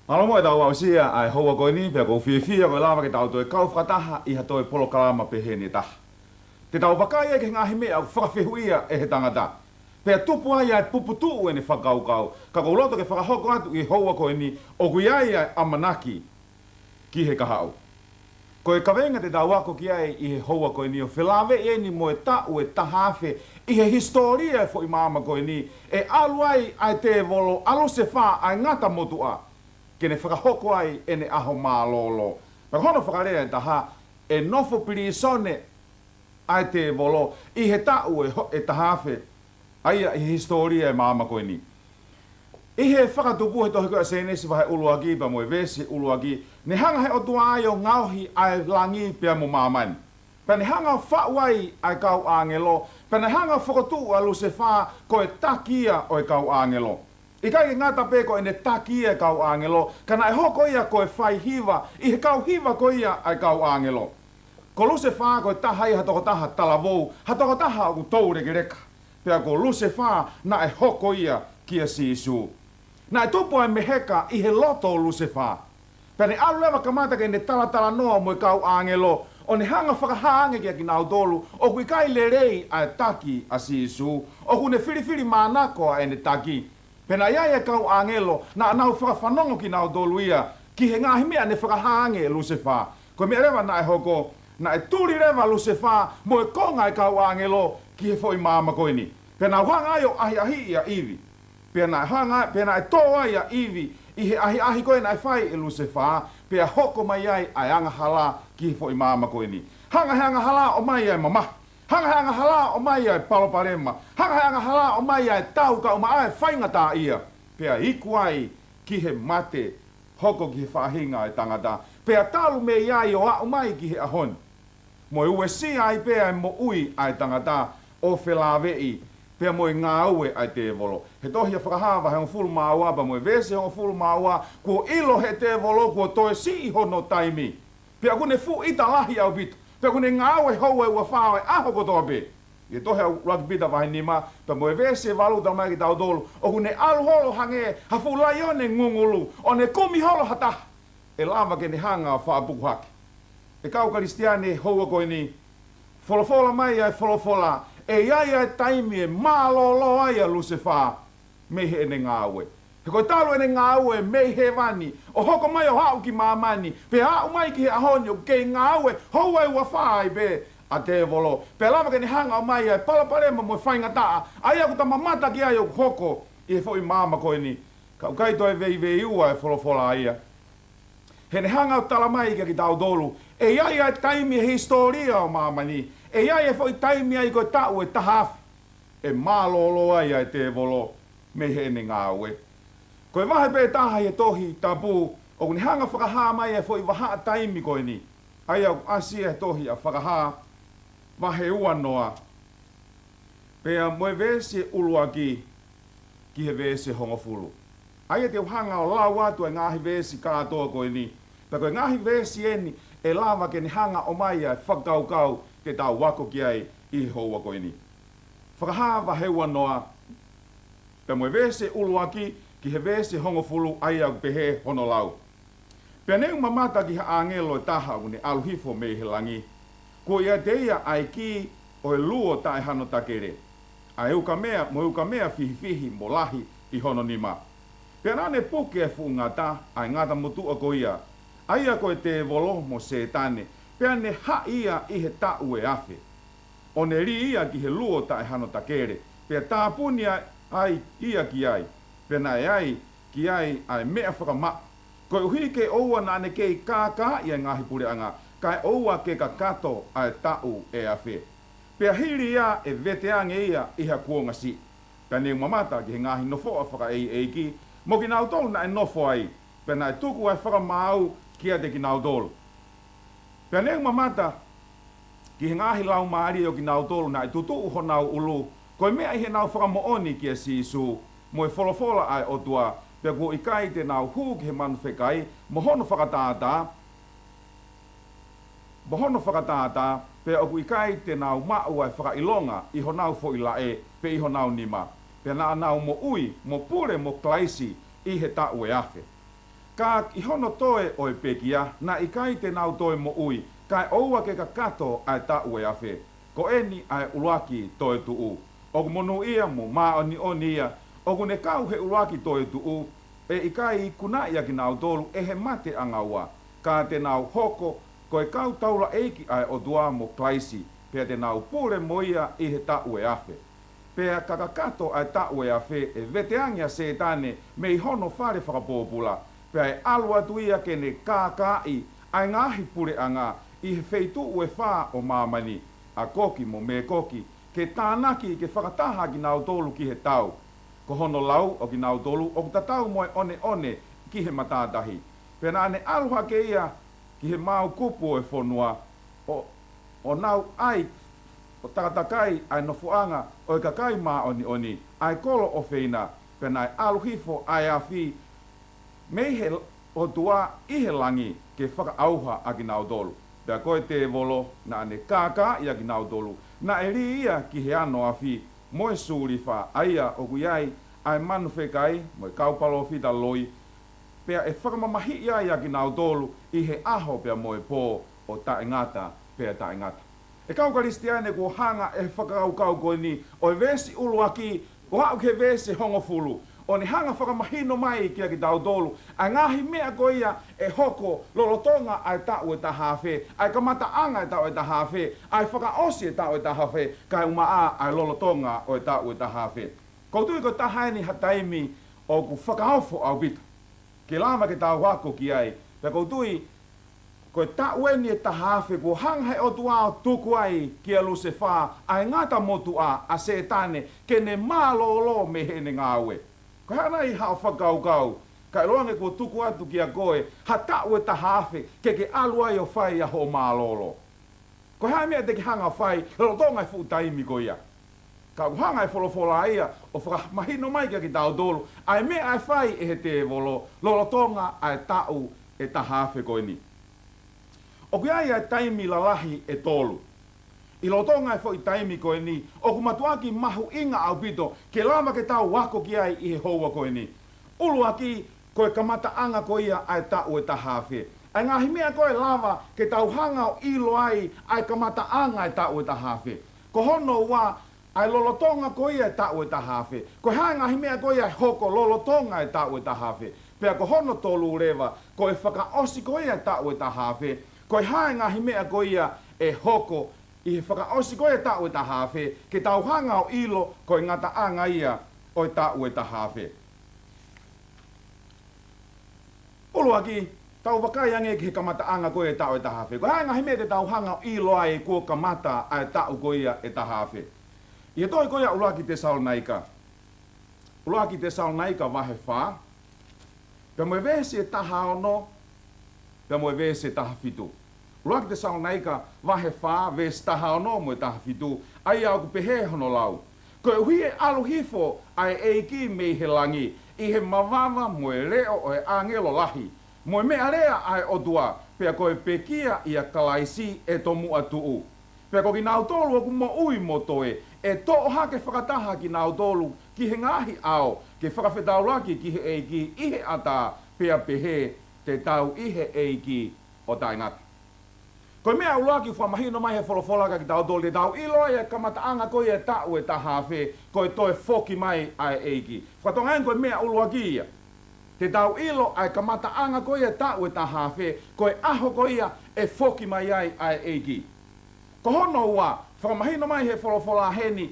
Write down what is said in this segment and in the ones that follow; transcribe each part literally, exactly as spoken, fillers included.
Mālō muʻa ʻetau aʻusia ʻa e houa ko eni, pea ʻoku ou fiefia ko e lava ke tau toe kau fakataha ʻi ha toe polokalama pehē ni ʻe taha. Te tau vakai ai ki he ngaahi meʻa ʻoku fakafehuʻia ʻe he tangata. Pea tupu ai ʻa e puputuʻu ʻene fakakaukau, ka ʻoku ou loto ke fakahoko atu ʻi he houa ko eni, ʻoku ʻi ai ʻa e ʻamanaki ki he kahaʻu. Ko e kaveinga te tau ako ki ai ʻi he houa ko eni ʻoku felāveʻi eni mo e taʻu ʻe taha afe ʻi he hisitōlia ʻo e foʻi māmani ko eni, ʻe ʻalu ai ʻa e tēvolo, ʻa Lusefā, ʻa e ngata motuʻa, ke ne fakahoko ai ʻene ʻaho mālōlō. Pea ko hono fakalea ʻe taha, ʻe nofo pilīsone ʻa e tēvolo ʻi he taʻu ʻe ho-, ʻe taha afe, ʻa ia ʻi he hisitōlia ʻo e māmani ko eni. ʻI he fakatupu he tohi ko ia ʻa Sēnesi vahe ʻuluaki pea mo e veesi ʻuluaki, ne hanga ʻe he ʻOtua ai ʻo ngaohi ʻa e langi pea mo māmani. Pea ne hanga ʻo faʻu ai ʻa e kau ʻāngelo, pea ne hanga ʻo fokotuʻu ʻa Lusefā ko e taki ia ʻo e kau ʻāngelo. ʻIkai ke ngata pē ko ʻene taki ia ʻo e kau ʻāngelo, ka naʻe hoko ia ko e faihiva ʻi he kau hiva ko ia ʻa e kau ʻāngelo. Ko Lusefā ko e taha ia ha tokotaha talavou, ha tokotaha ʻoku toulekeleka. Pea ko Lusefā naʻe hoko ia kia Sīsū. Naʻe tupu ʻa e meheka ʻi he loto ʻo Lusefā. Pea ne ʻalu leva kamata ke ne talatalanoa mo e kau ʻāngelo, ʻo ne hanga ʻo fakahā ange kia kinautolu ʻoku ʻikai lelei ʻa e taki ʻa Sīsū, ʻoku ne filifilimānako ʻa ʻene taki. Pea naʻe ʻi ai e kau ʻāngelo naʻa nau fakafanongo kinautolu ia ki he ngaahi meʻa ne fakahā ange ʻe Lusefā. Ko e meʻa leva naʻe hoko, naʻe tuli leva ʻa Lusefā mo e konga ʻo e kau ʻāngelo ki he foʻi māmani ko eni. Pea nau hanga ai ʻo ʻahiʻahiʻi ʻa ʻIvi. Pea naʻe hanga, pea naʻe tō ai ʻa ʻIvi ʻi he ʻahiʻahi ko ē naʻe fai ʻe Lusefā, pea hoko mai ai ʻa e angahala ki he foʻi māmani ko eni. Hanga ʻe he angahala ʻo ʻomai ʻa e mamahi. Hanga ʻe he angahala ʻo ʻomai ʻa e palopalema. Hanga ʻe he angahala ʻo ʻomai ʻa e tau kae ʻumaʻā ʻa e faingataʻaʻia. Pea iku ai ki he mate, hoko ki he faʻahinga ʻo e tangata. Pea talu mei ai ʻo aʻu mai ki he ʻaho ni, mo e uesia ai pē ʻa e moʻui ʻa e tangata ʻo felāveʻi pea mo e ngāue ʻa e tēvolo. He tohi ʻa Fakahā vahe hongofulu mā ua pea mo e veesi hongofulu mā ua, kuo ʻilo ʻe he tēvolo kuo toe siʻi hono taimi. Pea ʻoku ne fuʻu ʻita lahi ʻaupito. Pea ʻoku ne ngāue houa ʻe uafā ʻo e ʻaho kotoa pē. ʻI he tohi ʻa ʻuluaki Pita vahe nima, pea mo e veesi ʻe valu, talamai kiate kitautolu, ʻoku ne ʻalu holo hangē ha fuʻu laione ngungulu, ʻo ne kumi holo ha taha ʻe lava ke ne hanga ʻo faʻa puku hake. ʻE kau Kalisitiane, houa ko eni, folofola mai ʻa e folofola, ʻe ʻi ai ʻa e taimi ʻe mālōlō ai ʻa Lusefā mei heʻene ngāue. He ko e talu ʻene ngāue mei hēvani ʻo hoko mai ʻo aʻu ki māmani, pea aʻu mai ki he ʻaho ni ʻoku kei ngāue houa ʻe uafā ai pē ʻa e tēvolo. Pea lava ke ne hanga ʻo ʻomai ʻa e palopalema mo e faingataʻa, ʻa ia ʻoku ta mamata ki ai ʻoku hoko ʻi he foʻi māmani ko eni. Ka ʻoku ʻikai toe veiveiua e folofola ia. He ne hanga ʻo talamai kiate kitautolu, ʻe ʻi ai ʻa e taimi ʻi he hisitōlia ʻo māmani, ʻe ʻi ai e foʻi taimi ai ko e taʻu ʻe taha afe ʻe mālōlō ai ʻa e tēvolo mei heʻene ngāue. Ko e vahe pē taha ʻi he Tohi Tapu ʻoku ne hanga ʻo fakahā mai e foʻi vahaʻa taimi ko eni, ʻa ia ʻoku ʻasi ʻi he tohi ʻa Fakahā vahe uanoa, pea mo e veesi ʻuluaki ki he veesi hongofulu. ʻA ia te u hanga ʻo lau atu e ngaahi veesi kātoa ko eni. Pea ko e ngaahi veesi eni ʻe lava ke ne hanga ʻo ʻomai ʻa e fakakaukau te tau ako ki ai ʻi he houa ko eni. Fakahā vahe uanoa, pea mo e veesi ʻuluaki ki he veesi hongofulu, ʻa ia ʻoku pehē hono lau. Pea ne u mamata ki ha ʻāngelo ʻe taha ʻoku ne ʻalu hifo mei he langi. Kuo ʻiate ia ʻa e kī ʻo e luo taʻe hano takele, ʻa e ukamea, mo e ukamea fihifihi mo lahi ʻi hono nima. Pea naʻa ne puke e fuʻu ngata, ʻa e ngata motuʻa ko ia, ʻa ia ko e tēvolo mo Sētane, pea ne haʻi ia ʻi he taʻu ʻe afe. ʻO ne lī ia ki he luo taʻe hano takele, pea tāpuni ai ia ki ai, pea naʻe ʻi ai ki ai ʻa e meʻa fakamaʻa. Koeʻuhi ke ʻoua naʻa ne kei kākaaʻi ʻa e ngaahi puleʻanga, kae ʻoua ke kakato ʻa e taʻu ʻe afe. Pea hili ia ʻe veteange ia ʻi ha kuonga siʻi. Pea ne u mamata ki he ngaahi nofoʻa fakaʻeiʻeiki, mo kinautolu naʻe nofo ai, pea naʻe tuku ʻa e fakamaau kiate kinautolu. Pea ne u mamata ki he ngaahi laumālie ʻo kinautolu naʻe tutuʻu honau ʻulu, ko e meʻa ʻi heʻenau fakamoʻoni kia Sīsū, mo e folofola ʻa e ʻOtua, pea kuo ʻikai te nau hū ki he manu fekai, mo hono fakatātā, mo hono fakatātā, pea ʻoku ʻikai te nau maʻu ʻa e fakaʻilonga ʻi honau foʻi laʻe, pe ʻi honau nima. Pea naʻa nau moʻui, mo pule mo Kalaisi ʻi he taʻu ʻe afe. Ka ʻi hono toe ʻo e pekia, naʻe ʻikai te nau toe moʻui, kae ʻoua ke kakato ʻa e taʻu ʻe afe. Ko eni ʻa e ʻuluaki toetuʻu. ʻOku monūʻia mo māʻoniʻoni ia, ʻoku ne kau he ʻuluaki toetuʻu, ʻe ʻikai ikunaʻi ʻa kinautolu ʻe he mate ʻanga ua, ka te nau hoko ko e kau taulaʻeiki ʻa e ʻOtua mo Kalaisi, pea te nau pule mo ia ʻi he taʻu ʻe afe. Pea ka kakato ʻa e taʻu ʻe afe, ʻe vete ange ʻa Sētane mei hono fale fakapōpula, pea ʻe ʻalu atu ia ke ne kākaaʻi ʻa e ngaahi puleʻanga ʻi he feituʻu ʻe fā ʻo māmani, ʻa Koki mo Mēkoki, ke tānaki ke fakataha kinautolu ki he tau. Ko hono lau ʻo kinautolu ʻoku tatau mo e ʻoneʻone ki he matātahi. Pea naʻa ne ʻalu hake ia ki he maau kupu ʻo e fonua, ʻo, ʻo nau ʻai ʻo takatakai ʻa e nofoʻanga ʻo e kakai māʻoniʻoni, ʻa e kolo ʻofeina, pea naʻe ʻalu hifo ʻa e afi mei he ʻOtua ʻi he langi ke fakaʻauha ʻa kinautolu. Pea ko e tēvolo naʻa ne kākaaʻi ʻa kinautolu, naʻe lī ia ki he ano afi mo e sulifa, ʻa ia ʻoku ʻi ai ʻa e manu fekai mo e kau palōfita loi, pea ʻe fakamamahiʻi ai ʻa kinautolu ʻi he ʻaho pea mo e pō ʻo taʻengata pea taʻengata. ʻE kau Kalisitiane, kuo hanga ʻe he fakakaukau ko eni ʻo e veesi ʻuluaki ʻo aʻu ki he veesi hongofulu, ʻo ne hanga fakamahino mai kiate kitautolu ʻa e ngaahi meʻa ko ia ʻe hoko lolotonga ʻa e taʻu ʻe taha afe, ʻa e kamataʻanga ʻa e taʻu ʻe taha afe, ʻa e fakaʻosi ʻa e taʻu ʻe taha afe, kae ʻumaʻā ʻa e lolotonga ʻo e taʻu ʻe taha afe. ʻOku ou tui ko e taha eni ha taimi ʻoku fakaofo ʻaupito ke lava ke tau ako ki ai. Pea ʻoku ou tui ko e taʻu eni ʻe taha afe kuo hanga ʻe he ʻOtua ʻo tuku ai kia Lusefā ʻa e ngata motuʻa ʻa Sētane ke ne mālōlō mei heʻene ngāue. Ko e hā nai haʻo fakakaukau, ka ʻiloange kuo tuku atu kia koe ha taʻu ʻe taha afe ke ke ʻalu ai ʻo fai ʻa hoʻo mālōlō? Ko e hā e meʻa te ke hanga ʻo fai lolotonga e fuʻu taimi ko ia? Ka ʻoku hanga ʻe he folofola ia ʻo fakamahino mai kiate kitautolu ʻa e meʻa ʻe fai ʻe he tēvolo lolotonga ʻa e taʻu ʻe taha afe ko eni. ʻOku ʻi ai ʻa e taimi lalahi ʻe tolu. ʻI lolotonga e foʻi taimi ko eni, ʻoku mātuʻaki mahuʻinga ʻaupito ke lava ke tau ako ki ai ʻi he houa ko eni. ʻUluaki, ko e kamataʻanga ko ia ʻa e taʻu ʻe taha afe. ʻA e ngaahi meʻa ko ē ʻe lava ke tau hanga ʻo ʻilo ai ʻa e kamataʻanga ʻa e taʻu ʻe taha afe. Ko hono ua, ʻa e lolotonga ko ia ʻa e taʻu ʻe taha afe. Ko e hā e ngaahi meʻa ko ia ʻe hoko lolotonga ʻa e taʻu ʻe taha afe? Pea ko hono tolu leva, ko e fakaʻosi ko ia ʻa e taʻu ʻe taha afe, ko e hā e ngaahi meʻa ko ia ʻe hoko ʻi he fakaʻosi ko ia ʻa e taʻu ʻe taha afe, ke tau hanga ʻo ʻilo ko e ngataʻanga ia ʻo e taʻu ʻe taha afe? ʻUluaki, tau vakai ange ki he kamataʻanga ko ia ʻa e taʻu ʻe taha afe. Ko e hā e ngaahi meʻa te tau hanga ʻo ʻilo ai kuo kamata ʻa e taʻu ko ia ʻe taha afe? ʻI he tohi ko ia ʻuluaki Tesalonaika, ʻuluaki Tesalonaika vahe fā, pea mo e veesi ʻe taha ono, pea mo e veesi ʻe taha fitu. ʻUluaki Tesalonaika vahe fā, veesi taha ono mo e taha fitu, ʻa ia ʻoku pehē hono lau: Koeʻuhi ʻe ʻalu hifo ʻa e ʻEiki mei he langi ʻi he mavava mo e leʻo ʻo e ʻāngelo lahi, mo e meʻalea ʻa e ʻOtua, pea ko e pekia ʻia Kalaisi ʻe tomuʻa tuʻu. Pea ko kinautolu ʻoku moʻui mo toe, ʻe toʻo hake fakataha kinautolu ki he ngaahi ʻao, ke fakafetaulaki ki he ʻEiki ʻi he ʻatā, pea pehē, Te tau ʻi he ʻEiki ʻo taʻengata. Ko e meʻa ʻuluaki ʻoku fakamahino mai ʻe he folofola kiate kitautolu, te tau ʻilo ai ʻa e kamataʻanga ko ia ʻa e taʻu ʻe taha afe, ko e toe foki mai ʻa e ʻEiki. Fakatokangaʻi ko e meʻa ʻuluaki ia. Te tau ʻilo ʻa e kamataʻanga ko ia ʻa e taʻu ʻe taha afe, ko e ʻaho ko ia ʻe foki mai ai ʻa e ʻEiki. Ko hono ua, fakamahino mai ʻe he folofola heni,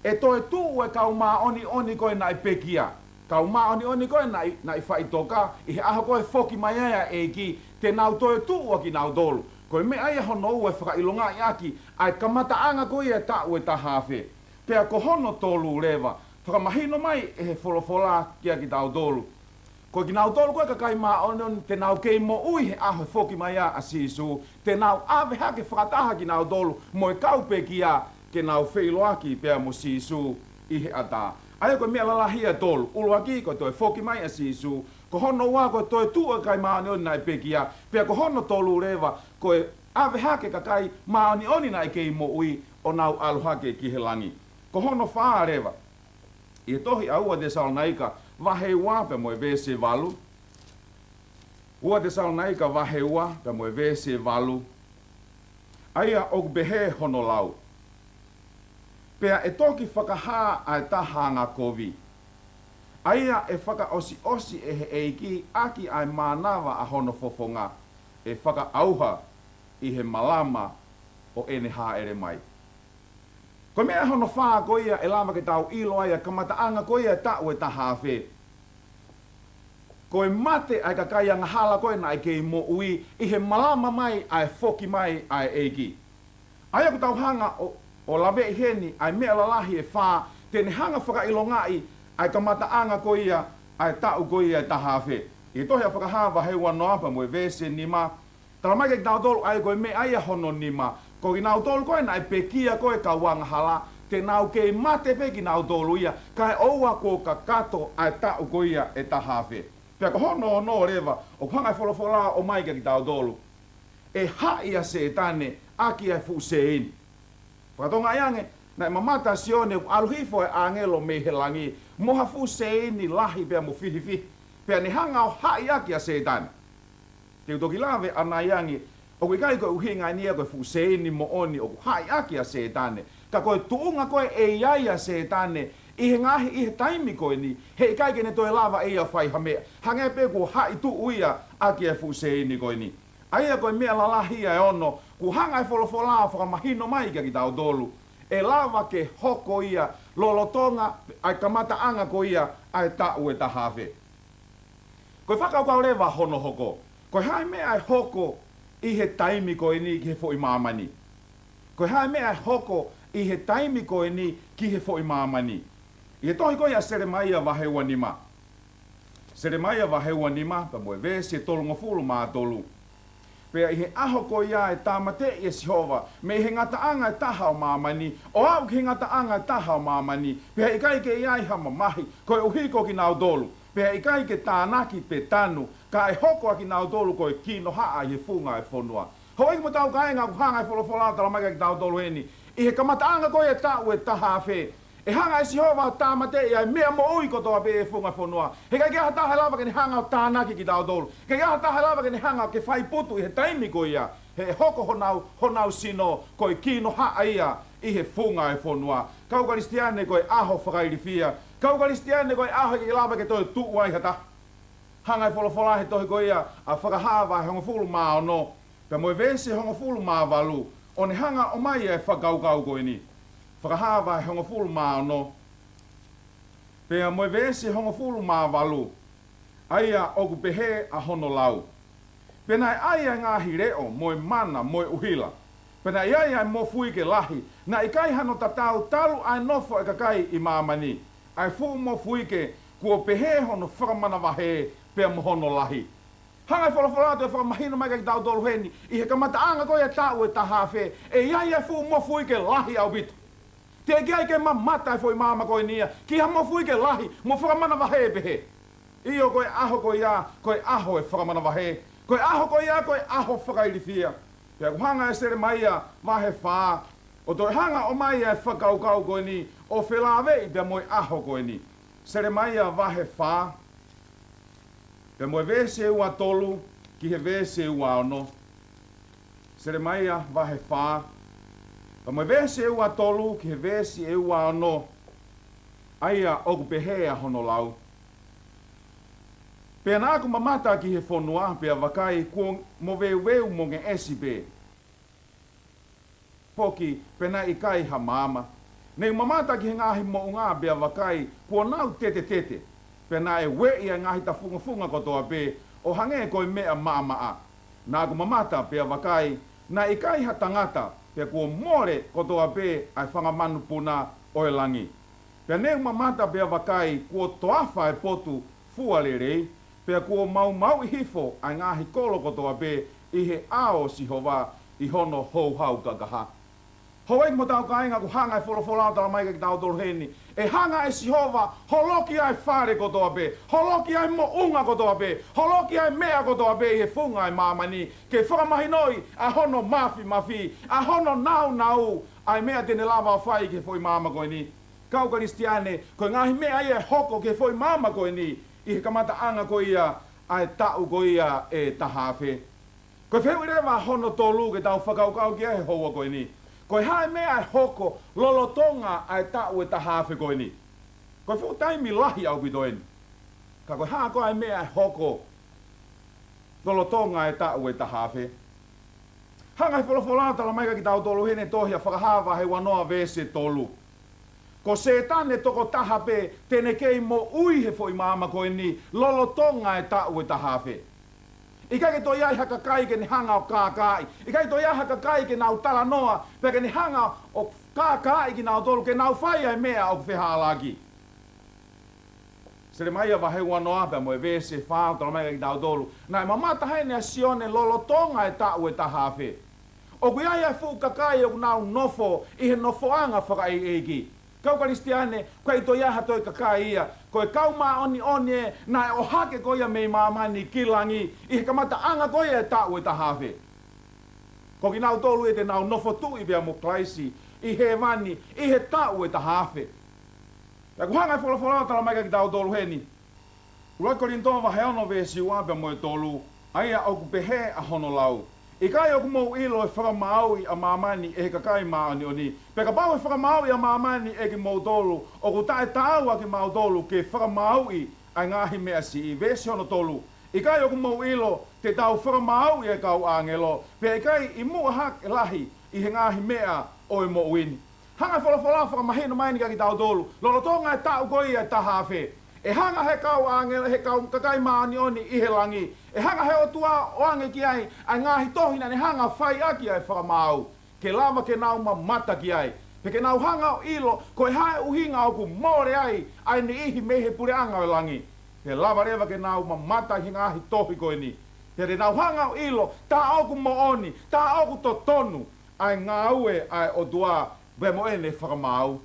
ʻe toe tuʻu e kau māʻoniʻoni ko ē naʻe pekia. Kau māʻoniʻoni ko ē naʻe, naʻe faʻitoka, ʻi he ʻaho ko ē ʻe foki mai ai ʻa e ʻEiki, te nau toe tuʻu ʻa kinautolu. Ko e meʻa ia hono ua ʻe fakaʻilongaʻi ʻaki ʻa e kamataʻanga ko ia ʻa e taʻu ʻe taha afe. Pea ko hono tolu leva, fakamahino mai ʻe he folofola kiate kitautolu, ko kinautolu ko e kakai māʻoniʻoni te nau kei moʻui he ʻaho ʻe foki mai ai ʻa Sīsū, te nau ʻave hake fakataha kinautolu mo e kau pekia, ke nau feʻiloaki pea mo Sīsū ʻi he ʻatā. ʻA ia ko e meʻa lalahi ʻe tolu. ʻUluaki, ko e toe foki mai ʻa Sīsū. Ko hono ua, ko e toe tuʻu e kakai māʻoniʻoni naʻe pekia. Pea ko hono tolu leva, ko e ʻave hake kakai māʻoniʻoni naʻe kei moʻui ʻo nau ʻalu hake ki he langi. Ko hono fā leva, ʻi he tohi ʻa ua Tesalonaika vahe ua pea mo e veesi valu, Ua Tesalonaika vahe ua, pea mo e veesi ʻe valu. ʻA ia ʻoku pehē hono lau: Pea ʻe toki fakahā ʻa e taha angakovi, ʻa ia ʻe fakaʻosiʻosi ʻe he ʻEiki ʻaki ʻa e mānava ʻa hono fofonga, ʻe fakaʻauha ʻi he malama ʻo ʻene hāʻele mai. Ko e meʻa hono fā ko ia ʻe lava ke tau ʻilo ai ʻa e kamataʻanga ko ia e taʻu ʻe taha afe. Ko e mate ʻa e kakai angahala ko ē naʻe kei moʻui ʻi he malama mai ʻa e foki mai ʻa e ʻEiki. ʻA ia ʻoku tau hanga ʻo, ʻo laveʻi heni ʻa e meʻa lalahi ʻe fā te ne hanga fakaʻilongaʻi ʻa e kamataʻanga ko ia ʻa e taʻu ko ia ʻe taha afe. ʻI he tohi ʻa Fakahā vahe ua noa pea mo e veesi ʻe nima, tala mai kiate kitautolu ʻa ia ko e meʻa ia hono nima: Ko kinautolu ko ē naʻe pekia ko e kau angahala, te nau kei mate pē kinautolu ia, kae ʻoua kuo kakato ʻa e taʻu ko ia ʻe taha afe. Pea ko hono ono leva, ʻoku hanga ʻe he folofola ʻo ʻomai kiate kitautolu: ʻE haʻi ʻa Sētane ʻaki ʻa e fuʻu seini. Fakatonga ai ange, naʻe mamata ʻa Sione ʻoku ʻalu hifo e ʻāngelo mei he langi mo ha fuʻu seini lahi pea mo fihifihi, pea ne hanga ʻo haʻi ʻaki ʻa Sētane. Te u toki lave ʻanai ange, ʻoku ʻikai ko e ʻuhinga eni ia ko e fuʻu seini moʻoni ʻoku haʻi ʻaki ʻa Sētane, ka ko e tuʻunga ko ē ʻe ʻi ai ʻa Sētane ʻi he ngaahi, ʻi he taimi ko eni, heʻikai ke ne toe lava ʻe ia ʻo fai ha meʻa, hangē pē kuo haʻi tuʻu ia ʻaki e fuʻu seini ko eni. ʻA ia ko e meʻa lalahi ia ʻe ono ʻoku hanga ʻe he folofola ʻo fakamahino mai kiate kitautolu ʻe lava ke hoko ia lolotonga ʻa e kamataʻanga ko ia ʻa e taʻu ʻe taha afe. Ko e fakakaukau leva hono hoko, ko e hā e meʻa ʻe hoko ʻi he taimi ko eni ki he foʻi māmani? Ko e hā e meʻa ʻe hoko ʻi he taimi ko eni ki he foʻi māmani? ʻI he tohi ko ia ʻa Selemaia vahe ua nima. Selemaia vahe ua nima, pea mo e veesi ʻe tolungofulu mā tolu. Pea ʻi he ʻaho ko ia ʻe tāmateʻi ʻe Sihova mei he ngataʻanga ʻe taha ʻo māmani, ʻo aʻu ki he ngataʻanga ʻe taha ʻo māmani, pea ʻikai ke ʻi ai ha mamahi koeʻuhi ko kinautolu, pea ʻikai ke tānaki pe tanu, ka ʻe hoko ʻa kinautolu ko e kinohaʻa ʻi he funga ʻo e fonua. Houʻeiki mo e tau kāinga, ʻoku hanga ʻe he folofola ʻo tala mai kiate kitautolu heni, ʻi he kamataʻanga ko ia e taʻu ʻe taha afe, ʻe hanga ʻe Sihova ʻo tāmateʻi ʻa e meʻa moʻui kotoa pē ʻi he funga fonua. Heʻikai ke ʻi ai ha taha ʻe lava ke ne hanga ʻo tānaki kitautolu. Heʻikai ke ʻi ai ha taha ʻe lava ke ne hanga ke fai putu ʻi he taimi ko ia, he ʻe hoko honau, honau sino ko e kinohaʻa ia ʻi he funga ʻo e fonua. Kau Kalisitiane, ko e ʻaho fakailifia. Kau Kalisitiane, ko e ʻaho ʻe ʻikai lava ke toe tuʻu ai ha taha. Hanga ʻe he folofola he tohi ko ia ʻa Fakahā vahe hongofulu mā ono, pea mo e veesi hongofulu mā valu, ʻo ne hanga ʻo ʻomai e fakakaukau ko eni. Fakahā vahe hongofulu mā ono, pea mo e veesi hongofulu mā valu. ʻA ia ʻoku pehē ʻa hono lau: Pea naʻe ʻai ʻa e ngaahi leʻo, mo e mana, mo e ʻuhila. Pea naʻe ʻi ai ʻa e mofuike lahi, naʻe ʻikai hano tatau talu ʻa e nofo ʻa e kakai ʻi māmani. ʻA e fuʻu mofuike kuo pehē hono fakamanavahē pea mo hono lahi. Hanga ʻe he folofola ʻo toe fakamahino mai kiate kitautolu heni, ʻi he kamataʻanga ko ia e taʻu ʻe taha afe, ʻe ʻi ai ʻa e fuʻu mofuike lahi ʻaupito. Teʻeki ai ke mamata e foʻi māmani ko eni ia ki ha mofuike lahi mo fakamanavahē pehē. ʻIo, ko e ʻaho ko ia, ko e ʻaho ʻe fakamanavahē. Ko e ʻaho ko ia, ko e ʻaho fakailifia. Pea ʻoku hanga ʻe Selemaia vahe fā ʻo toe hanga ʻo ʻomai ʻa e fakakaukau ko eni ʻo felāveʻi pea mo e ʻaho ko eni. Selemaia vahe fā, pea mo e veesi ʻe ua tolu ki he veesi ʻe ua ono. Selemaia vahe fā, pea mo e veesi ʻe ua tolu ki he veesi ʻe ua ono. ʻA ia ʻoku pehē ʻa hono lau: Pea naʻa ku mamata ki he fonua, pea vakai, kuo moveuveu mo ngeʻesi pē. Foki, pea naʻe ʻikai ha maama. Ne u mamata ki he ngaahi moʻunga, pea vakai, kuo nau tetetete. Pea naʻe ueʻi ʻa e ngaahi tafungofunga kotoa pē ʻo hangē ko e meʻa maʻamaʻa. Naʻa ku mamata, pea vakai, naʻe ʻikai ha tangata, pea kuo mole kotoa pē ʻa e fanga manupuna ʻo e langi. Pea ne u mamata, pea vakai, kuo toafa e potu fua lelei, pea kuo maumauʻi hifo ʻa e ngaahi kolo kotoa pē ʻi he ʻao ʻo Sihova ʻi hono houhau kakaha. Houʻeiki mo e tau kāinga, ʻoku hanga ʻe he folofola ʻo tala mai kiate kitautolu heni, ʻe hanga ʻe Sihova ʻo holoki ʻa e fale kotoa pē, holoki ʻa e moʻunga kotoa pē, holoki ʻa e meʻa kotoa pē ʻi he funga ʻo e māmani, ke fakamahinoʻi ʻa hono mafimafi, ʻa hono nāunau, ʻa e meʻa te ne lava ʻo fai ki he foʻi māmani ko eni. Kau Kalisitiane, ko e ngaahi meʻa ia ʻe hoko ki he foʻi māmani ko eni, ʻi he kamataʻanga ko ia ʻa e taʻu ko ia ʻe taha afe. Ko e fehuʻi leva hono tolu ke tau fakakaukau ki ai he houa ko eni. Ko e hā e meʻa ʻe hoko lolotonga ʻa e taʻu ʻe taha afe ko eni? Ko e fuʻu taimi lahi ʻaupito eni. Ka ko e hā koā e meʻa ʻe hoko lolotonga ʻa e taʻu ʻe taha afe? Hanga ʻe he folofola ʻo talamai kiate kitautolu heni he tohi ʻa Fakahā vahe uanoa veesi tolu. Ko Sētane tokotaha pē te ne kei moʻui he foʻi māmani ko eni lolotonga ʻa e taʻu ʻe taha afe. ʻIkai ke toe ʻi ai ha kakai ke ne hanga ʻo kākaaʻi. ʻIkai ke toe ʻi ai ha kakai ke nau talanoa, pea ke ne hanga ʻo kākaaʻi kinautolu ke nau fai ʻa e meʻa ʻoku fehālaaki. Selemaia vahe uanoa pea mo e veesi fā ʻoku talamai kiate kitautolu. Naʻe mamata heni ʻa Sione lolotonga ʻa e taʻu ʻe taha afe. ʻOku ʻi ai ʻa e fuʻu kakai ʻoku nau nofo ʻi he nofoʻanga fakaʻeiʻeiki. Kau Kalisitiane, ʻoku ʻikai toe ʻi ai ha toe kakai ia. Ko e kau māʻoniʻoni ē, naʻe ʻohake ko ia mei māmani ki langi ʻi he kamataʻanga ko ia ʻa e taʻu ʻe taha afe. Ko kinautolu ē te nau nofo tuʻi pea mo Kalaisi ʻi hēvani ʻi he taʻu ʻe taha afe. Pea ʻoku hanga ʻe he folofola ʻo talamai kiate kitautolu heni. ʻUluaki Kolinitō vahe ono veesi ua pea mo e tolu, ʻa ia ʻoku pehē ʻa hono lau. ʻIkai ʻoku mou ʻilo ʻe fakamāuʻi ʻa māmani ʻe he kakai māʻoniʻoni? Pea kapau ʻe fakamāuʻi ʻa māmani ʻe kimoutolu, ʻoku taʻetaau ʻa kimautolu ke fakamāuʻi ʻa e ngaahi meʻa siʻi. Veesi hono tolu. ʻIkai ʻoku mou ʻilo te tau fakamāuʻi ʻa e kau ʻāngelo, pea ʻikai ʻi muʻa hake lahi ʻi he ngaahi meʻa ʻo e moʻui ni? Hanga ʻe he folofola ʻo fakamahino mai eni kiate kitautolu, lolotonga ʻa e taʻu ko ia ʻe taha afe, ʻe hanga ʻe he kau ʻāngelo, ʻe he kau kakai māʻoniʻoni ʻi he langi, ʻe hanga ʻe he ʻOtua ʻo ʻoange ki ai ʻa e ngaahi tohi naʻa ne hanga ʻo fai ʻaki ʻa e fakamaau, ke lava ke nau mamata ki ai. Pea ke nau hanga ʻo ʻilo ko e hā e ʻuhinga ʻoku mole ai ʻa e niʻihi mei he puleʻanga ʻo e langi. Pea lava leva ke nau mamata ʻi he ngaahi tohi ko eni. Pea te nau hanga ʻo ʻilo tā ʻoku moʻoni, tā ʻoku totonu ʻa e ngāue ʻa e ʻOtua pea mo ʻene fakamaau.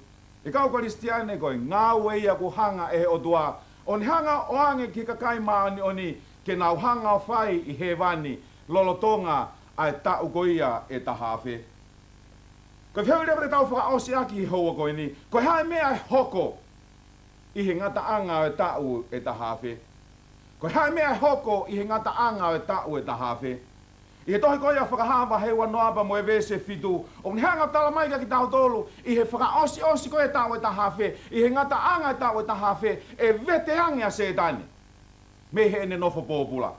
ʻE kau Kalisitiane, ko e ngāue ia ʻoku hanga ʻe he ʻOtua ʻo ne hanga ʻo ʻoange ki he kakai māʻoniʻoni ke nau hanga ʻo fai ʻi hēvani lolotonga ʻa e taʻu ko ia ʻe taha afe. Ko e fehuʻi leva te tau fakaʻosi ʻaki he houa ko eni, ko e hā e meʻa ʻe hoko ʻi he ngataʻanga ʻo e taʻu ʻe taha afe? Ko e hā e meʻa ʻe hoko ʻi he ngataʻanga ʻo e taʻu ʻe taha afe? ʻI he tohi ko ia Fakahā vahe uanoa pea mo e veesi fitu, ʻoku ne hanga ʻo talamai kiate kitautolu ʻi he fakaʻosiʻosi ko ia ʻo e taʻu ʻe taha afe, ʻi he ngataʻanga ʻo e taʻu ʻe taha afe, ʻe vete ange ʻa Sētane mei heʻene nofo pōpula.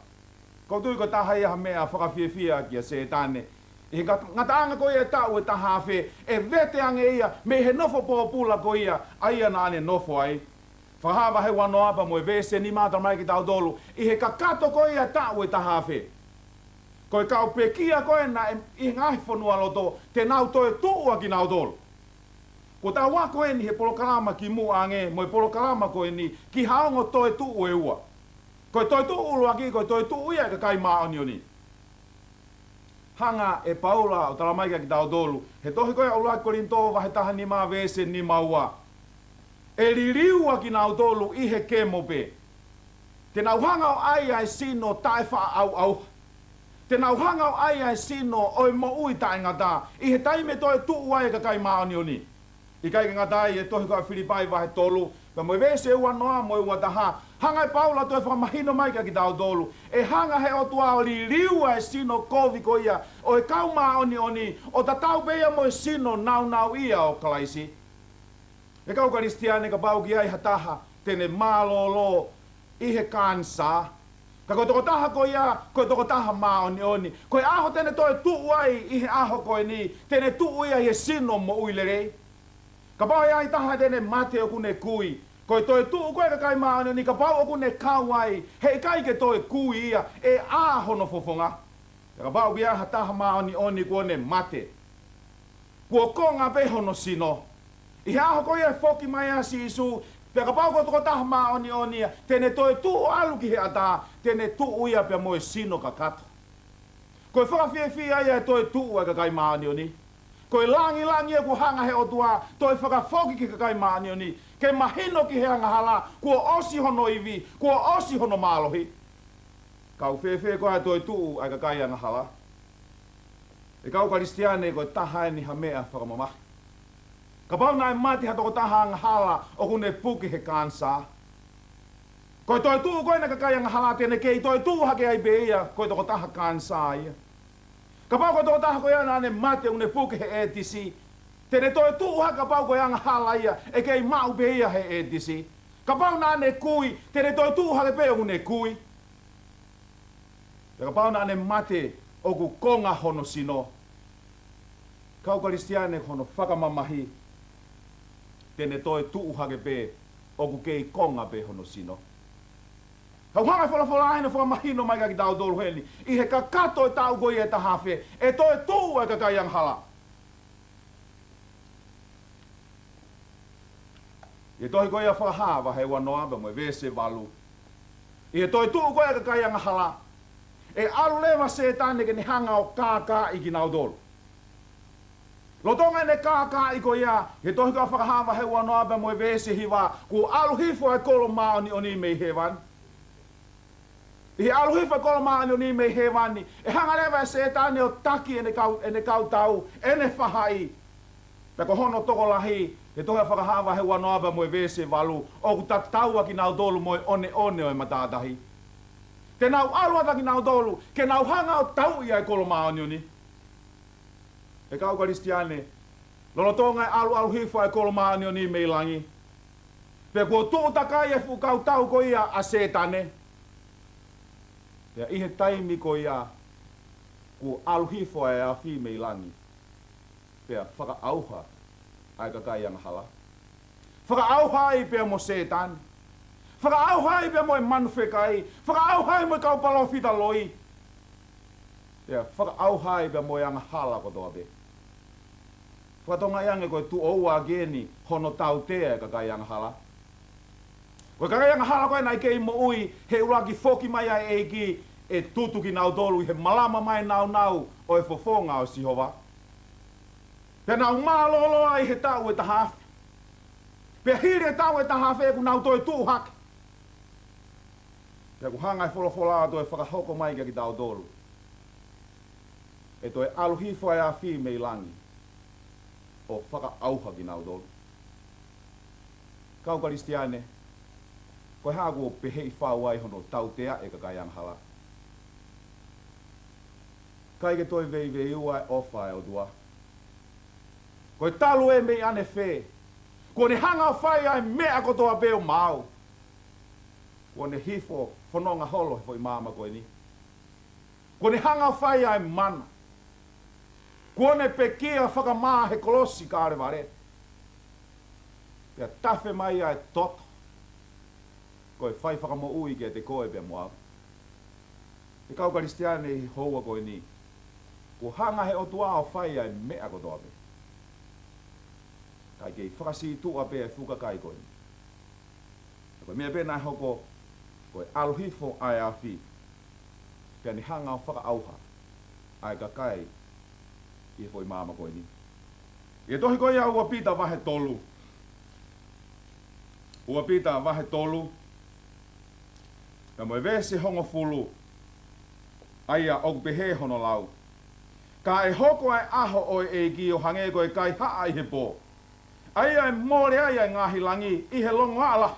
ʻOku ou tui ko e taha ia ha meʻa fakafiefia kia Sētane. ʻI he ngat-, ngataʻanga ko ia ʻo e taʻu ʻe taha afe, ʻe vete ange ia mei he nofo pōpula ko ia ʻa ia naʻa ne nofo ai. Fakahā vahe uanoa pea mo e veesi nima ʻoku talamai kiate kitautolu, ʻi he kakato ko ia ʻo e taʻu ʻe taha afe, ko e kau pekia ko ē naʻe ʻi he ngaahi fonualoto, te nau toetuʻu ʻa kinautolu. Kuo tau ako eni he polokalama kimuʻa ange mo e polokalama ko eni ki ha ongo toetuʻu ʻe ua. Ko e toetuʻu ʻuluaki, ko e toetuʻu ia ʻa e kakai māʻoniʻoni. Hanga ʻe Paula ʻo talamai kiate kitautolu he tohi ko ia ʻUluaki Kolinitō vahe taha nima veesi nima ua, ʻe liliu ʻa kinautolu ʻi he kemo pē. Te nau hanga ʻo ʻai ʻa e sino taʻefaʻaʻauʻauha. Te nau hanga ʻo ʻai ʻa e sino ʻo e moʻui taʻengata ʻi he taimi ʻe toetuʻu ai ʻa e kakai māʻoniʻoni. ʻIkai ke ngata ai, ʻi he tohi ko ia Filipai vahe tolu pea mo e veesi uanoa mo e uataha, hanga ʻe Paula ʻo toe fakamahino mai kiate kitautolu, ʻe hanga ʻe he ʻOtua ʻo liliu ʻa e sino kovi ko ia ʻo e kau māʻoniʻoni, ʻo tatau pē ia mo e sino nāunauʻia ʻo Kalaisi. ʻE kau Kalisitiane, kapau ʻoku ʻi ai ha taha te ne mālōlō ʻi he kanisā, ka ko e tokotaha ko ia ko e tokotaha māʻoniʻoni, ko e ʻaho te ne toetuʻu ai ʻi he ʻaho ko eni, te ne tuʻu ia ʻi he sino moʻui lelei. Kapau ʻe ʻi ai ha taha te ne mate ʻoku ne kui, ko e toetuʻu ko ē ʻa e kakai māʻoniʻoni, kapau ʻoku ne kau ai, heʻikai ke toe kui ia, ʻe ʻā hono fofonga. Ka kapau ʻoku ʻi ai ha taha māʻoniʻoni kuo ne mate, kuo konga pē hono sino, ʻi he ʻaho ko ia ʻe foki mai ai ʻa Sīsū, pea kapau ko e tokotaha māʻoniʻoni ia, te ne toetuʻu ʻo ʻalu ki he ʻatā, te ne tuʻu ia pea mo e sino kakato. Ko e fakafiefia ia ʻo e toetuʻu ʻa e kakai māʻoniʻoni. Ko e lāngilangi ia kuo hanga ʻe he ʻOtua ʻo toe fakafoki ki he kakai māʻoniʻoni, ke mahino ki he angahala kuo ʻosi hono ivi, kuo ʻosi hono mālohi. Ka ʻoku fēfē koā ʻa e toetuʻu ʻa e kakai angahala? ʻE kau Kalisitiane, ko e taha eni ha meʻa fakamamahi. Kapau naʻe mate ha tokotaha angahala ʻoku ne puke he kanisā, Ko e toetuʻu ko ē ʻa e kakai angahala te ne kei toetuʻu hake ai pē ia ko e tokotaha kanisā ia. Kapau ko e tokotaha ko ia naʻa ne mate ʻoku ne puke he ʻētisi, te ne toetuʻu hake kapau ko e angahala ia ʻe kei maʻu pē ia he ʻētisi. Kapau naʻa ne kui, te ne toetuʻu hake pē ʻoku ne kui. Pea kapau naʻa ne mate ʻoku konga hono sino, kau Kalisitiane, ko hono fakamamahi, te ne toetuʻu hake pē ʻoku kei konga pē hono sino. Ka ʻoku hanga ʻe he folofola ʻo ne fakamahino mai kia kitautolu heni, ʻi he kakato ʻo e taʻu ko ia ʻe taha afe, ʻe toetuʻu ʻa e kakai angahala. ʻI he tohi ko ia Fakahā vahe uanoa pea mo e veesi valu, ʻi he toetuʻu ko ia ʻa e kakai angahala, ʻe ʻalu leva ʻa Sētane ke ne hanga ʻo kākaaʻi kinautolu. Lolotonga ʻene kākaaʻi ko ia, ʻi he tohi ko ia Fakahā vahe uanoa pea mo e veesi hiva, kuo ʻalu hifo ʻa e kolo māʻoniʻoni mei hēvani. ʻI he ʻalu hifo ʻa e kolo māʻoniʻoni mei hēvani, ʻe hanga leva ʻe Sētane ʻo taki ʻene kau, ʻene kau tau, ʻene faʻahi. Pea ko hono tokolahi, ʻi he tohi Fakahā vahe uanoa pea mo e veesi valu, ʻoku tatau ʻa kinautolu mo e ʻoneʻone ʻo e matātahi. Te nau ʻalu atu ʻa kinautolu ke nau hanga ʻo tauʻi ʻa e kolo māʻoniʻoni. ʻE kau Kalisitiane, lolotonga e ʻaluʻalu hifo ʻa e kolo māʻoniʻoni mei langi, pea kuo tuʻu takai e fuʻu kau tau ko ia ʻa Sētane. Pea ʻi he taimi ko ia kuo ʻalu hifo ʻa e afi mei langi, pea fakaʻauha ʻa e kakai angahala. Fakaʻauha ai pea mo Sētane. Fakaʻauha ai pea mo e manu fekai. Fakaʻauha ai mo e kau palōfita loi. Pea fakaʻauha ai pea mo e angahala kotoa pē. Fakatokangaʻi ange ko e tuʻo ua ʻeni hono tautea ʻa e kakai angahala. Ko e kakai angahala ko ē naʻe kei moʻui he ʻuluaki foki mai ʻa e ʻEiki, ʻe tutu kinautolu ʻi he malama mai nāunau ʻo e fofonga ʻo Sihova. Pea nau mālōlō ai he taʻu ʻe taha afe. Pea hili e taʻu ʻe taha afe kuo nau toe tuʻu hake. Pea ʻoku hanga ʻe he folofola ʻo toe fakahoko mai kia kitautolu, ʻe toe ʻalu hifo ʻa e afi mei langi ʻo fakaʻauha kinautolu. Kau Kalisitiane, ko e hā kuo peheʻi fau ai hono tautea ʻa e kakai angahala? ʻIkai ke toe veiveiua e ʻofa ʻa e ʻOtua. Ko e talu ē mei ʻanefē, kuo ne hanga ʻo fai ʻa e meʻa kotoa pē ʻo maau. Kuo ne hifo fononga holo he foʻi māmani ko eni. Kuo ne hanga ʻo fai ʻa e mana. Kuo ne pekia fakamā he kolosi Kalevale. Pea tafe mai ʻa e toto ko e fai fakamoʻui kiate koe pea mo au. ʻE kau Kalisitiane, ʻi he houa ko eni, kuo hanga ʻe he ʻOtua ʻo fai ʻa e meʻa kotoa pē. Kae kei fakasītuʻa pē ʻa e fuʻu kakai ko eni. Ko e meʻa pē naʻe hoko, ko e ʻalu hifo ʻa e afi, pea ne hanga ʻo fakaʻauha ʻa e kakai ʻi he foʻi māmani ko eni. ʻI he tohi ko ia ua Pita vahe tolu. Ua Pita vahe tolu, pea mo e veesi hongofulu, ʻa ia ʻoku pehē hono lau: Ka ʻe hoko ʻa e ʻaho ʻo e ʻEiki ʻo hangē ko e kaihaʻa ʻi he pō, ʻa ia ʻe mole ai ʻa e ngaahi langi ʻi he longoaʻa lahi,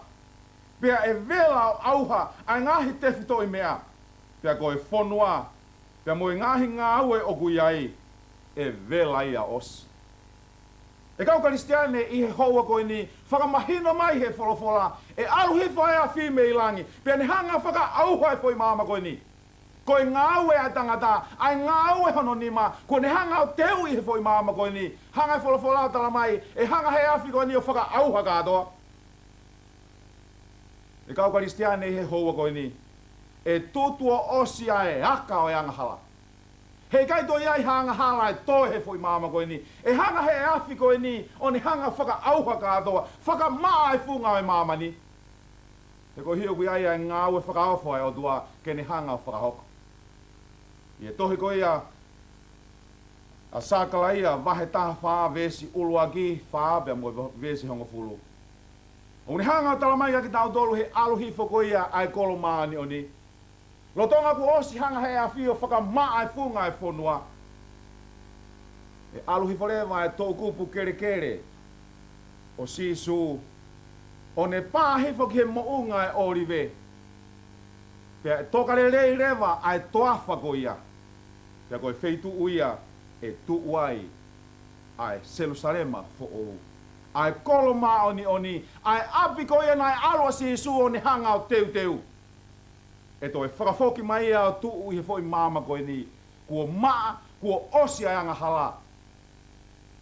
pea ʻe vela ʻo ʻauha ʻa e ngaahi tefitoʻi meʻa, pea ko e fonua, pea mo e ngaahi ngāue ʻoku ʻi ai, ʻe vela ia ʻosi. ʻE kau Kalisitiane, ʻi he houa ko eni, fakamahino mai ʻe he folofola, ʻe ʻalu hifo ʻa e afi mei langi, pea ne hanga ʻo fakaʻauha e foʻi māmani ko eni. Ko e ngāue ʻa e tangata, ʻa e ngāue hono nima, kuo ne hanga ʻo teuʻi he foʻi māmani ko eni. Hanga ʻe he folofola ʻo tala mai, ʻe hanga ʻe he afi ko eni ʻo fakaʻauha kātoa. ʻE kau Kalisitiane, ʻi he houa ko eni, ʻe tutu ʻo ʻosi ʻa e aka ʻo e angahala. Heʻikai toe ʻi ai ha angahala ʻe toe he foʻi māmani ko eni. ʻE hanga ʻe he afi ko eni ʻo ne hanga ʻo fakaʻauha kātoa, fakamaʻa e funga ʻo e māmani. He ko e hia ʻoku ʻi ai ʻa e ngāue fakaofo ʻa e ʻOtua ke ne hanga ʻo fakahoko. ʻI he tohi ko ia ʻa Sakalaia vahe taha fā, veesi ʻuluaki, fā pea mo e veesi hongofulu, ʻoku ne hanga ʻo tala mai kia kitautolu he ʻalu hifo ko ia ʻa e kolo māʻoniʻoni. Lolotonga kuo ʻosi hanga ʻe he afi ʻo fakamaʻa e funga ʻo e fonua, ʻe ʻalu hifo leva ʻa e toʻukupu kelekele ʻo Sīsū, ʻo ne pā hifo ki he moʻunga ʻo e ʻŌlive, Pea ʻe toka lelei leva ʻa e toafa ko ia, pea ko e feituʻu ia ʻe tuʻu ai ʻa e Selusalema foʻou, ʻa e kolo māʻoniʻoni, ʻa e ʻapi ko ia naʻe ʻalu ʻa Sīsū ʻo ne hanga ʻo teuteu. ʻE toe fakafoki mai ia ʻo tuʻu ʻi he foʻi maama ko eni, kuo maʻa, kuo ʻosi ʻa e angahala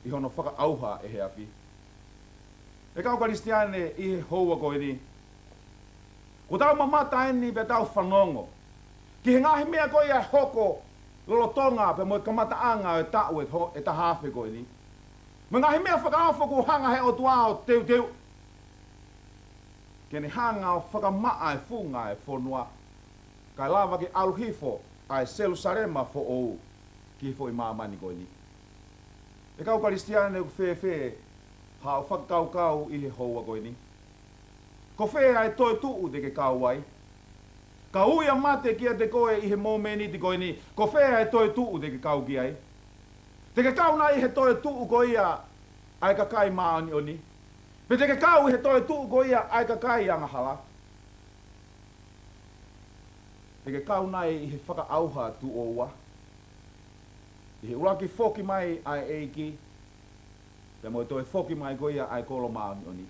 ʻi hono fakaʻauha ʻe he afi. ʻE kau Kalisitiane, ʻi he houa ko eni, kuo tau mamata eni pea tau fanongo ki he ngaahi meʻa ko ia ʻe hoko lolotonga pea mo e kamataʻanga ʻo e taʻu ʻe ho-, ʻe taha afe ko eni, mo e ngaahi meʻa fakaofo kuo hanga he ʻOtua ʻo teuteu ke ne hanga ʻo fakamaʻa e funga e fonua, kae lava ke ʻalu hifo ʻa e Selusalema foʻou ki he foʻi māmani ko eni. ʻE kau Kalisitiane, ʻoku fēfē haʻo fakakaukau ʻi he houa ko eni? Ko fē ʻa e toetuʻu te ke kau ai? Ka ui ʻa mate kiate koe ʻi he momeniti ko eni, ko fē ʻa e toetuʻu te ke kau ki ai? Te ke kau nai ʻi he toetuʻu ko ia ʻa e kakai māʻoniʻoni? Pe te ke kau ʻi he toetuʻu ko ia ʻa e kakai angahala? Te ke kau nai ʻi he fakaʻauha tuʻo ua, ʻi he ʻuluaki foki mai ʻa e ʻEiki, pea mo e toe foki mai ko ia ʻa e kolo māʻoniʻoni?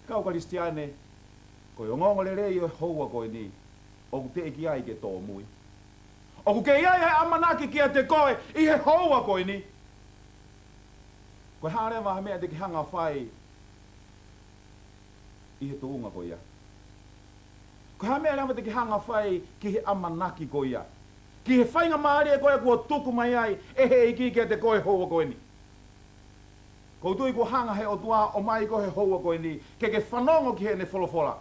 Kau Kalisitiane, ko e ongoongolelei ʻo e houa ko eni, ʻoku teʻeki ai ke tōmui. ʻOku kei ʻi ai ʻa e ʻamanaki kiate koe ʻi he houa ko eni. Ko e hā leva ha meʻa te ke hanga ʻo fai ʻi he tuʻunga ko ia? Ko e hā meʻa leva te ke hanga ʻo fai ki he ʻamanaki ko ia, ki he faingamālie ko ia kuo tuku mai ai ʻe he ʻEiki kiate koe houa ko eni? ʻOku ou tui kuo hanga he ʻOtua ʻo ʻomai koe he houa ko eni ke ke fanongo ki heʻene folofola,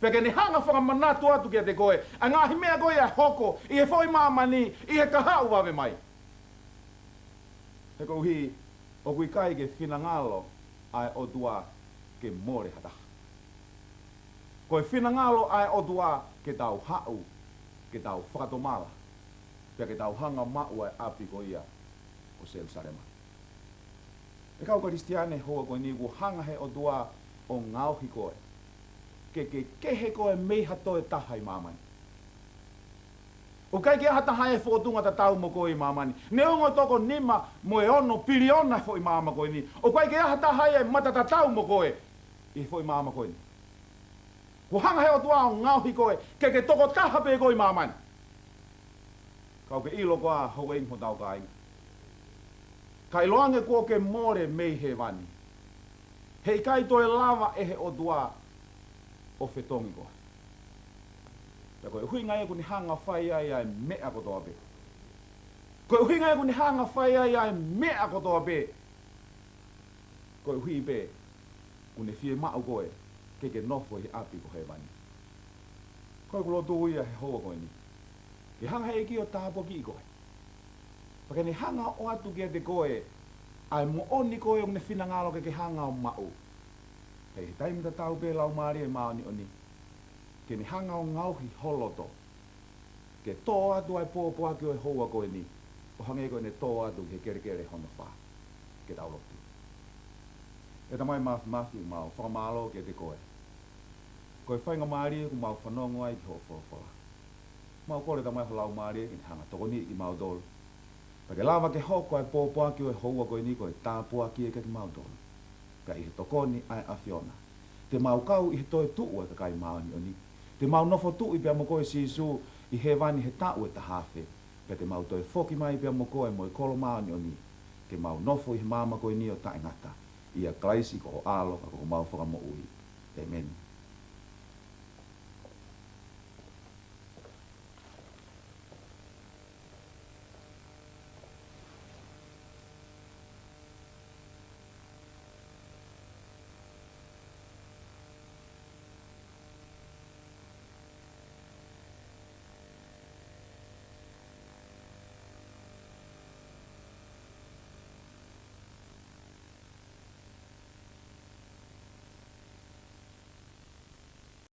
pea ke ne hanga fakamanatu atu kiate koe ʻa e ngaahi meʻa ko ia ʻe hoko ʻi he foʻi māmani ʻi he kahaʻu vave mai. He koeʻuhi ʻoku ʻikai ke finangalo ʻa e ʻOtua ke mole ha taha. Ko e finangalo ʻa e ʻOtua ke tau haʻu, ke tau fakatomala, pea ke tau hanga ʻo maʻu ʻa e ʻapi ko ia ko Selusalema. ʻE kau Kalisitiane, houa ko eni kuo hanga he ʻOtua ʻo ngaohi koe ke ke kehe koe mei ha toe taha ʻi māmani. ʻOku ʻikai ke ʻi ai ha taha ʻe fōtunga tatau mo koe ʻi māmani. Neongo ʻoku toko nima mo e ono piliona foʻi maama ko eni, ʻoku ʻikai ke ʻi ai ha taha ia ʻe mata tatau mo koe ʻi he foʻi maama ko eni. Kuo hanga he ʻOtua ʻo ngaohi koe ke ke tokotaha pē koe ʻi māmani. Ka ʻoku ke ʻilo koā, houʻeiki mo hotau kāinga, ka ʻiloange kuo ke mole mei hēvani, heʻikai toe lava ʻe he ʻOtua ʻo fetongi koe. Pea ko e ʻuhinga ia ʻoku ne hanga ʻo fai ai ʻa e meʻa kotoa pē. Ko e ʻuhinga ia ʻoku ne hanga ʻo fai ai ʻa e meʻa kotoa pē, koeʻuhi pē ʻoku ne fiemaʻu koe ke ke nofo ʻi he ʻapi ko hēvani. Ko ʻeku lotu ia he houa ko eni, ke hanga he ʻEiki ʻo tāpuakiʻi koe, pea ke ne hanga ʻo ʻoatu kiate koe ʻa e moʻoni ko ē ʻoku ne finangalo ke ke hanga ʻo maʻu. He ʻi he taimi tatau pē Laumālie Māʻoniʻoni ke ne hanga ʻo ngaohi ho loto ke tō atu ʻa e pōpoaki ʻo e houa ko eni, ʻo hangē ko ʻene tō atu ki he kelekele hono fā. Ke tau lotu. ʻE Tamai Māfimafi, mau fakamālō kiate koe. Ko e faingamālie ʻoku mau fanongo ai ki hoʻo folofola. Mau kole, Tamai, ho Laumālie ke ne hanga ʻo tokoniʻi kimautolu, pea ke lava ke hoko ʻa e pōpoaki ʻo e houa ko eni ko e tāpuaki ia kiate kimautolu. Ka ʻi he tokoni ʻa e ʻAfiona, te mau kau ʻi he toetuʻu ʻa e kakai māʻoniʻoni. Te mau nofo tuʻi pea mo koe, Sīsū, ʻi hēvani he taʻu ʻe taha afe, pea te mau toe foki mai pea mo koe mo e kolo māʻoniʻoni, ke mau nofo ʻi he maama ko eni ʻo taʻengata. ʻIa Kalaisi ko ho ʻAlo ka ko homau Fakamoʻui. ʻĒmeni.